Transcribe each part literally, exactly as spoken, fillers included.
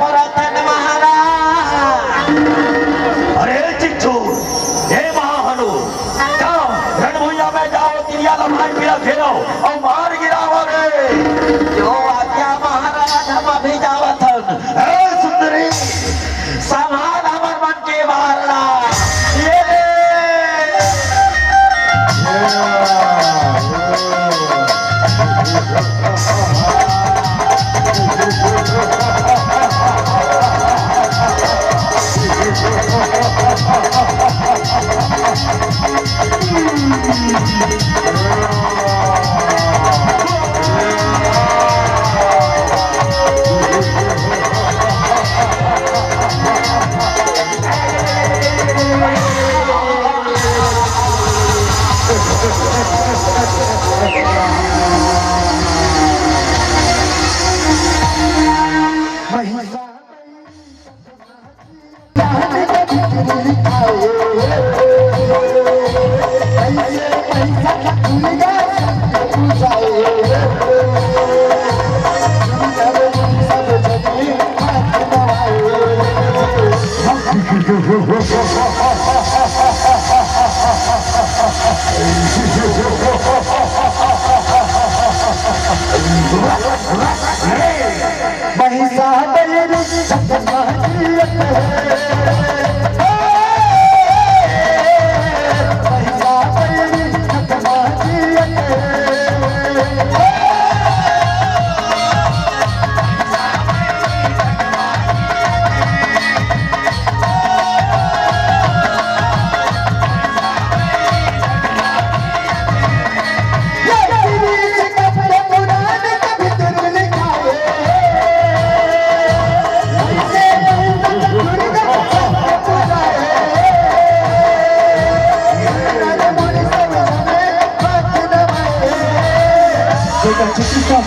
परतन महाराज। अरे चिच्चू, हे महाहनु, जाओ, रणभुइयां में जाओ, तिरिया लम्हाई पीला घेरो, अउ मार गिरावो रे। जो आज्ञा महाराज, हम अभी जावत हन। हे सुंदरी, संभाल हमर मन के बार ला। ये रे। बेटा चिकित्सा,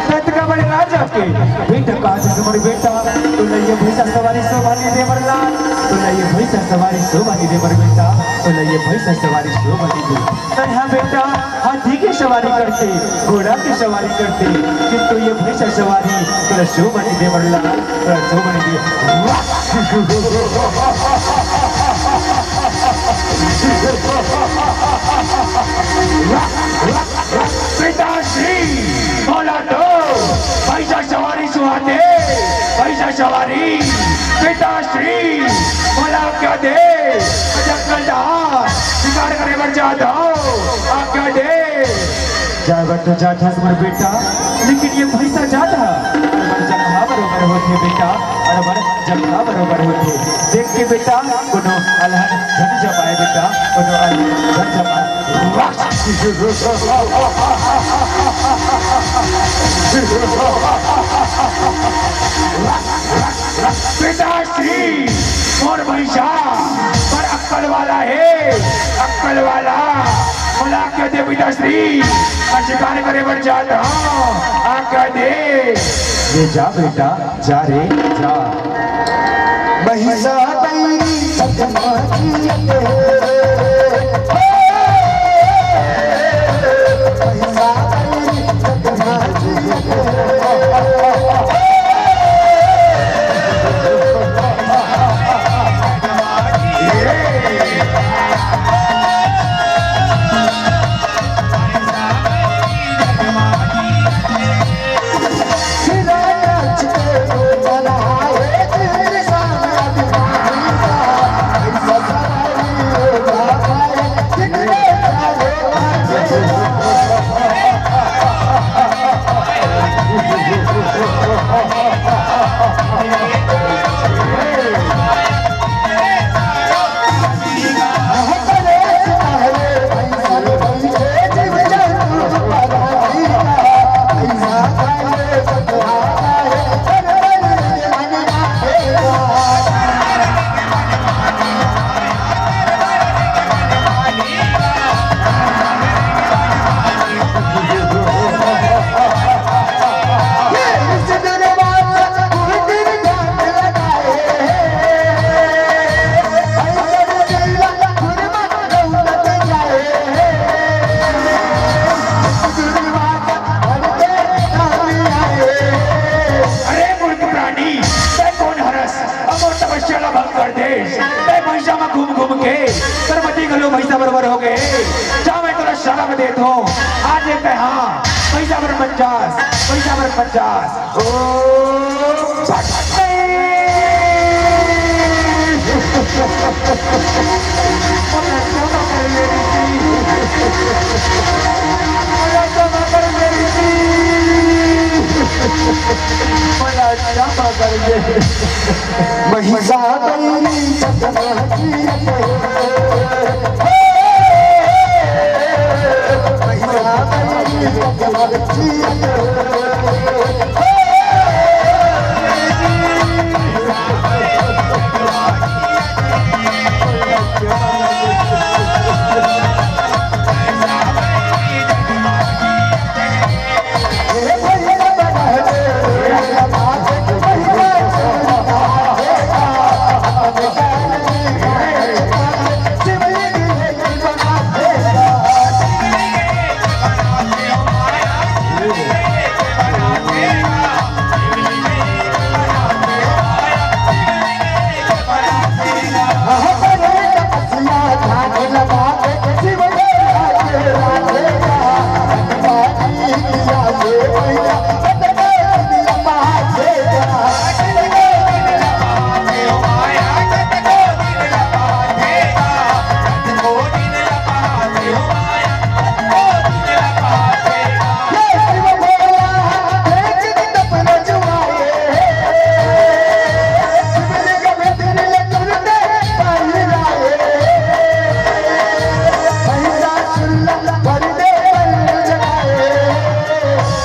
तत का बड़े राजा के बेटा का जस मोर बेटा, तो लइए भैंसा सवारी शोभा नहीं दे मोर लाल, तो लइए भैंसा सवारी शोभा नहीं दे मोर बेटा, तो लइए भैंसा सवारी शोभा नहीं दे। तो हाँ बेटा, हाथी के सवारी करते, घोड़ा के सवारी करते, किंतु ये भैंसा सवारी तोला शोभा नहीं दे मोर लाल, तोला शोभा नहीं दे। पिताश्री, बोला तो, भैंसा सवारी सुहाते, भैंसा सवारी, पिताश्री, बोला क्या दे, जंगल डहार, शिकार करे बर जात हंव, आज्ञा दे। जाए बर तो जात हस मोर बेटा, लेकिन ये भैंसा जात हे, अरे मोर जंघा बरोबर होथे बेटा, अरे मोर जंघा बरोबर होथे। देख के बेटा, कोनो अलहन झन जमाए बेटा, कोनो अलहन झन जमाए। पिताश्री, मोर भैंसा बड़ अक्कल वाला हे, अक्कल वाला। मोला आज्ञा दे पिताश्री, मैं शिकार करे बर जात हंव, आज्ञा दे। ये जा बेटा, जा रे, जा। भैंसा बैरी सतमा जियत हे। भैंसा बैरी सतमा जियत हे। के, पार्वती घलो भैंसा बरोबर हो गे। जा मैं तोला शरप देत हंव, आज ले तैं हा भैंसा बर बन जास, भैंसा बर बन जास। ओ भगते। महिषा बैरी जगमग जियत हे। महिषा बैरी जगमग जियत हे।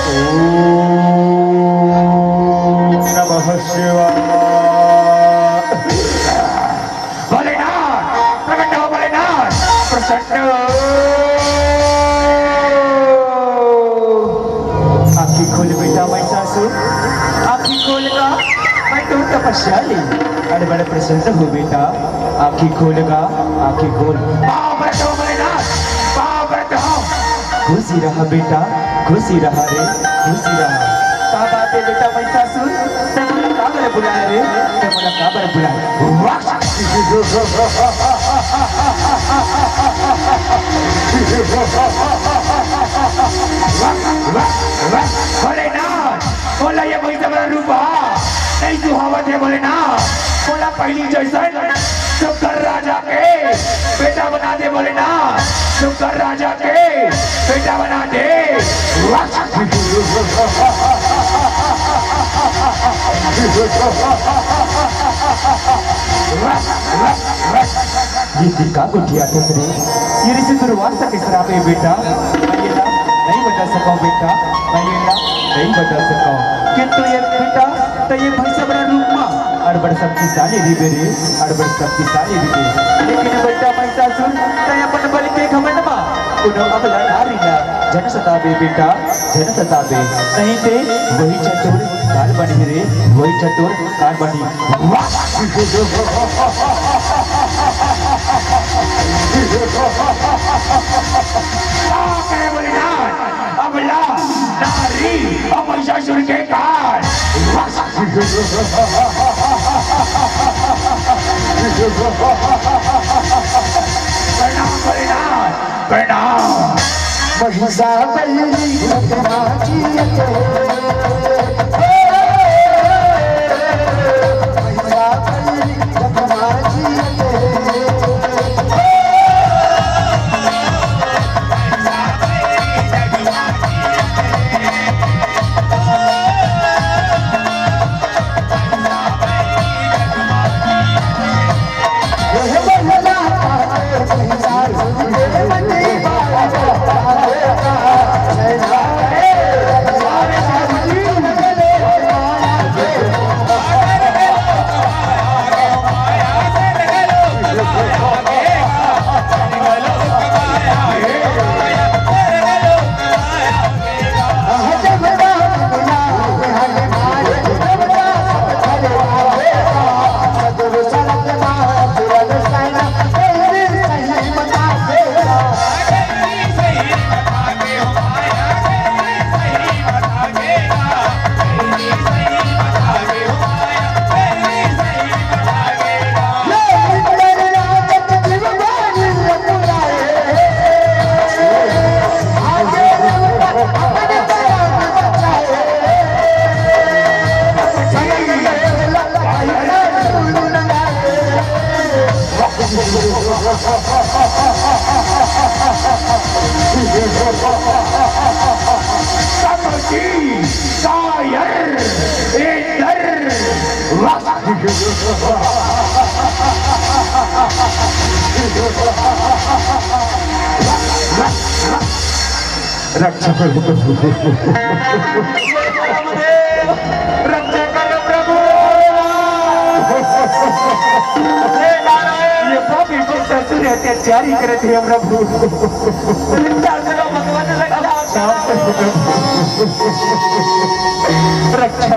ओम नमः शिवाय। भोलेनाथ, प्रकट हो भोलेनाथ, प्रसन्न हो। आँखी खोल बेटा महिषासुर, आँखी खोल गा, मैं तो तपस्या ले, अरे बड़े प्रसन्न हो बेटा, आँखी खोल गा, आँखी खोल। पाँव परत हो भोलेनाथ, पाँव परत हो। खुशी रहा बेटा, खुशी रहा रे, खुशी रहा। का बात हे बेटा महिषासुर, तैं मोला काबर बुलाए रे, तैं मोला काबर बुलाए? भोलेनाथ, मोला ये महिषा बर रूप हा नहीं सुहावत हे भोलेनाथ, मोला पहिली जैसन सुग्घर राजा के बेटा बना दे भोलेनाथ, सुग्घर राजा के बेटा बना दे। ये का गोठियाथस रे? ये ऋषि दुर्वासा के श्राप हे बेटा, मैं ये ला नहीं बदल सकंव बेटा, मैं ये ला नहीं बदल सकंव। किंतु ये बेटा, तैं ये भैंसा बड़ा रूप मा अड़बड़ शक्तिशाली रहिबे रे, अड़बड़ शक्तिशाली रहिबे। लेकिन बेटा महिषासुर, तैं अपन बल के घमंड मा कोनो अबला नारी ला झन सताबे बेटा, झन सताबे। नहीं ते वही चतुर काल बनही रे, वही चतुर काल बनही। वाह! का करे बोले ना? अबला, नारी अउ महिषासुर के काल। प्रणाम भोलेनाथ, प्रणाम। महिषा बैरी जगमा जियत हे। महिषा बैरी जगमा जियत हे। सबकी कायर इधर। रक्षा करो प्रभु। रक्षा करो प्रभु। हे नारायण। ये पापी को ससुर अत्याचारी करत हे प्रभु। रक्षा करो भगवान, रक्षा करो। रक्षा।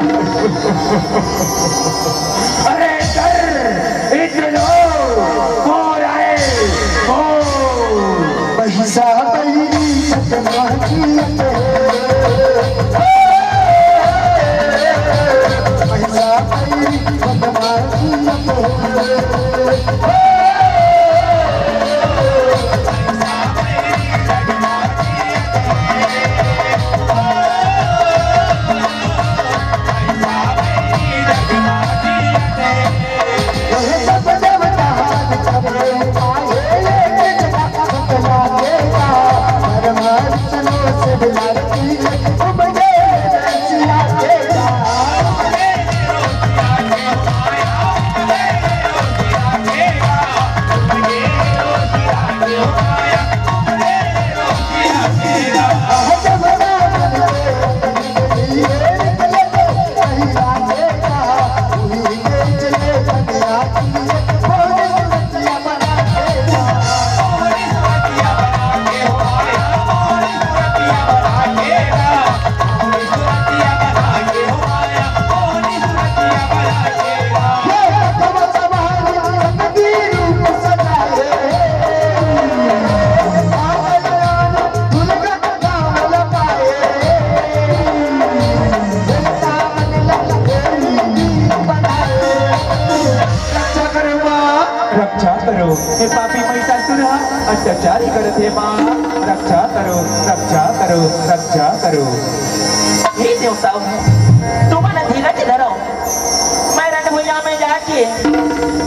अरे डर, इतनो, मोर आए, मोर। पैसा पैरी सतना जियत हे। पैसा पैरी सतना जियत हे। रक्षा करो माँ, रक्षा करो। हे पापी महिषासुर हा अत्याचारी करत हे माँ, रक्षा करो, रक्षा करो, रक्षा करो। हे देवताओं, तुमन धीरज धरो, मैं रण भुइयां में जाके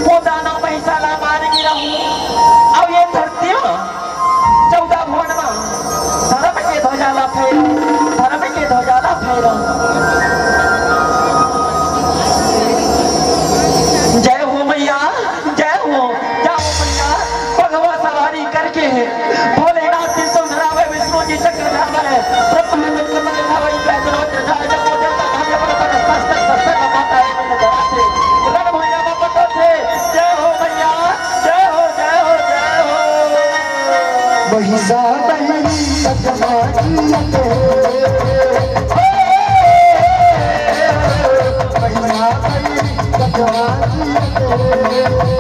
वो दानव महिषा ला मार गिराहूं, अउ ये धरती में चौदह भुवन मा धर्म के ध्वजा ला फहराहूं, धर्म के ध्वजा ला फहराहूं। जय हो मैया, जय हो, जय हो मैया। बघवा सवारी करके भोलेनाथ त्रिशूल धरावे, विष्णु जी चक्र धरावे, ब्रह्मा जी कमल धरावे, इंद्र जी वज्र धरावे, जब वो देवता धाम में पड़ता है, शस्त्र, शस्त्र का माता है, मैंने धरा थे। रण भुइयां मा पटो थे। जय हो मैया, जय हो, जय हो, जय हो। महिषा बहिनी कदमा जियत हे। महिषा बहिनी कदमा जियत हे।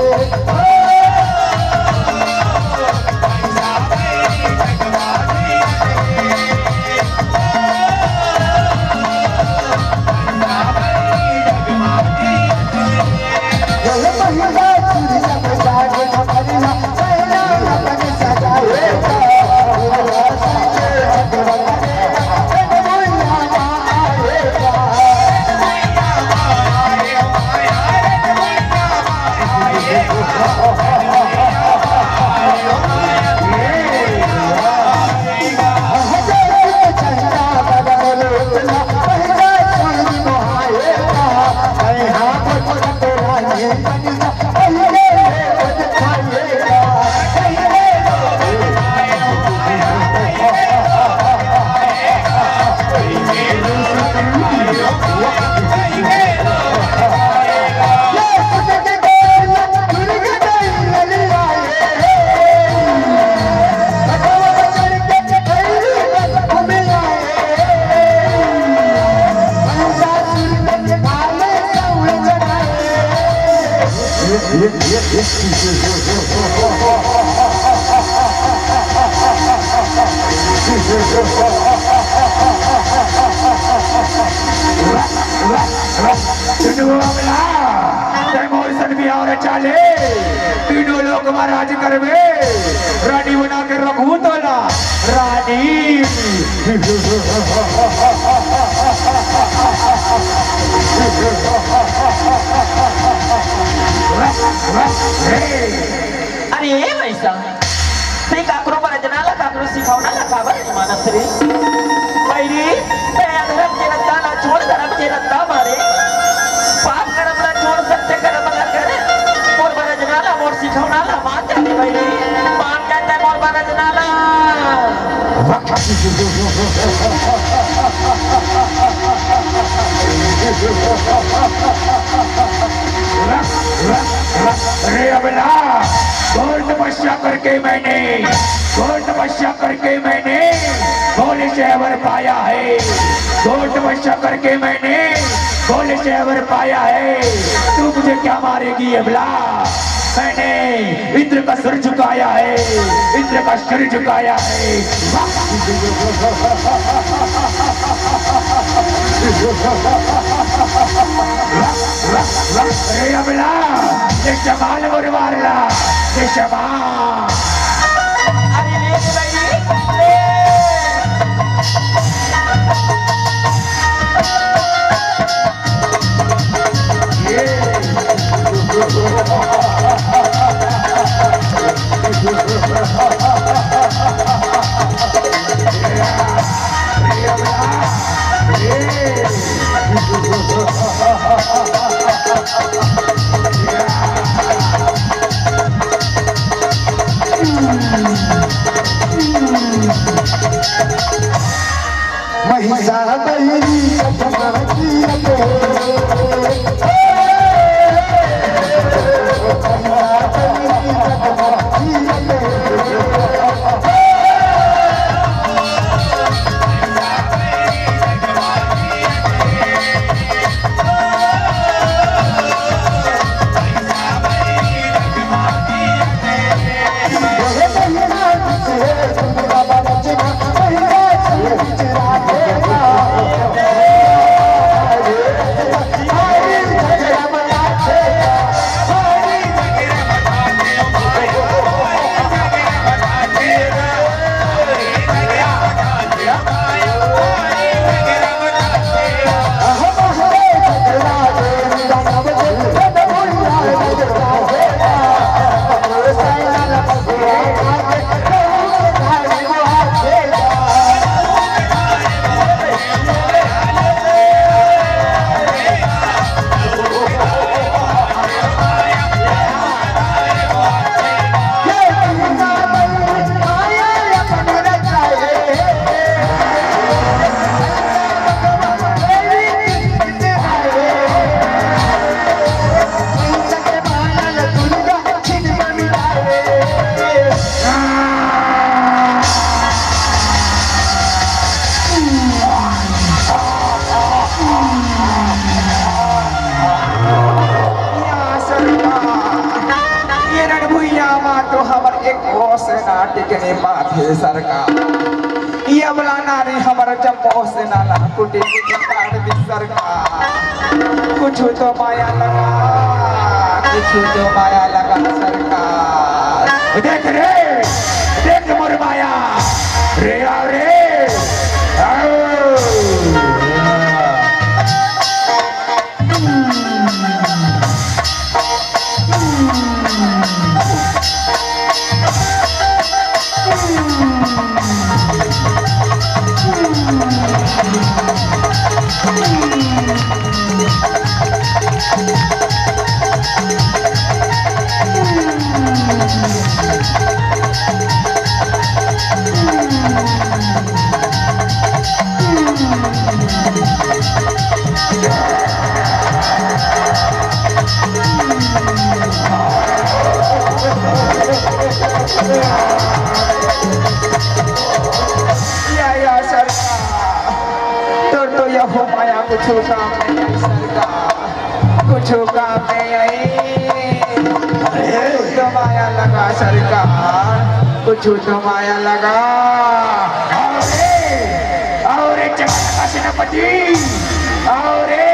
तीनों अमला, तै मोर सन बिहाव रे चाले, तीनों लोक मा राज करबे, रानी बना के रखहूं तोला, रानी। अरे ए भैसा, ते काकरो बर अजना ला, काकरो सिखौना ला काबर नइ मानस रे? बइरी, ते अधरम के रद्दा ला छोड़, धरम के रद्दा मारे। पाप करम ला छोड़, सत्य करम ला कर। मोर बर अजना ला, मोर सिखौना ला मान जा रे बइरी। मान जा ते मोर बर अजना ला। अरे अबला, घोर तपस्या करके मैंने, घोर तपस्या करके मैंने भोले से वर पाया है। घोर तपस्या करके मैंने भोले से वर पाया है। तू मुझे क्या मारेगी अबला? मैंने इंद्र का सिर झुकाया है, इंद्र का सिर झुकाया है। अरे अबला, ये शमाल मोर वाला, ये शमाल। अरे रे भाई, रे। महिषा बहिरी कथमा कीरत हे। महिषा बहिरी कथमा कीरत हे। या सरकार, ये रणभुइयां मा तो हमर एको सेना टिक नइ पात हे सरकार। ये अबला नारी हमर जम्मो सेना ला कुटी कुटी काट दिस सरकार। कुछु तो मया लगा, कुछु तो मया लगा सरकार। देख रे, देख मोर मया। रे आओ रे, आओ। या, या, सरकार, तोर तो यहो मया कुछु काम नइ आई, सरकार, कुछु काम नइ आई। कुछु तो मया लगा, सरकार, कुछु तो मया लगा। अरे, अरे, जगत का सेनापति, अरे,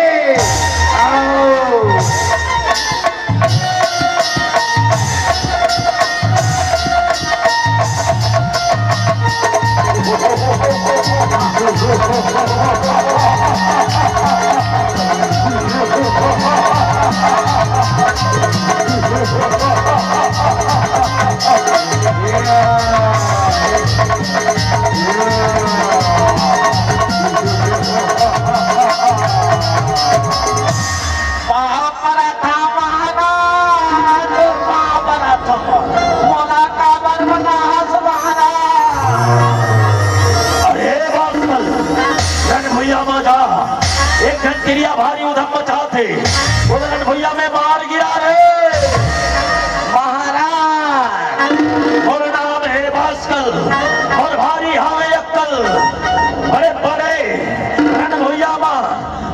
आओ। तिरिया भारी उधम मचाथे। बोले, "रणभुइया में मार गिरा रे महाराज, मोर नाम हे बासकल, मोर भारी हावे अक्कल, बड़े बड़े रणभुइया मा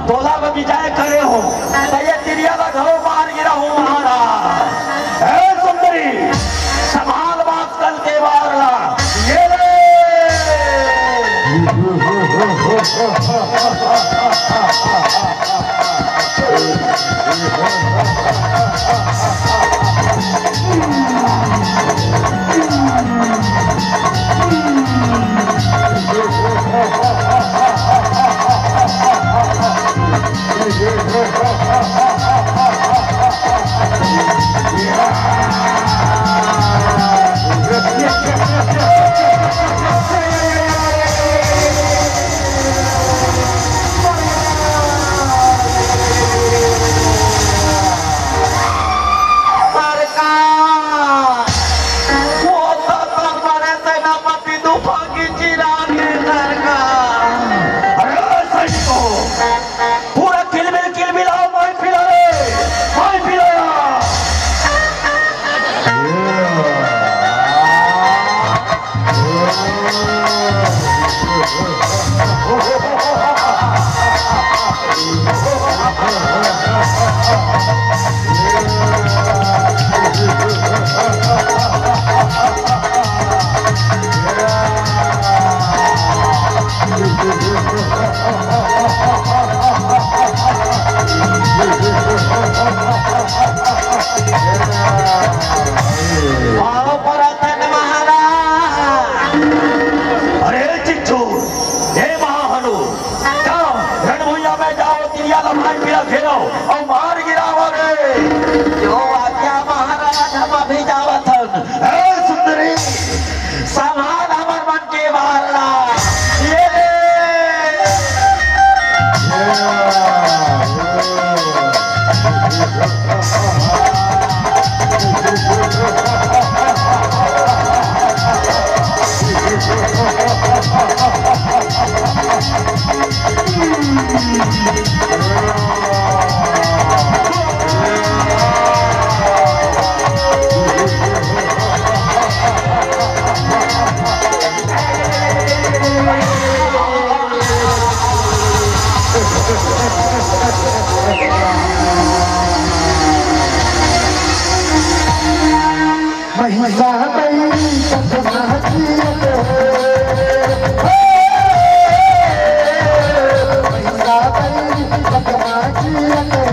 तोला मा विजय करे हो, त ये तिरिया ला घलो मार गिरा हो महाराज।" हे सुंदरी, संभाल बासकल के वार ला, ये ले। सरकार, वो तो सब बड़े सेनापति तूफान की चिराग है सरकार। अरे सैनिकों, पूरा किलबिल, किलबिलाओ, माई पिला रे, माई पिला। आओ पुरातन महाराज। अरे चिच्चू, हे महाहनु, जाओ, रणभुइया में जाओ, तिरिया लमाई पिला घेरो अउ मार गिराओ रे। जो आज्ञा महाराज, हम अभी जावत हन। ए सुंदरी, संभाल हमर मन के वार ला। ये ले। महिषा बहिनी सपना जियत हे। महिषा बहिनी सपना जियत हे।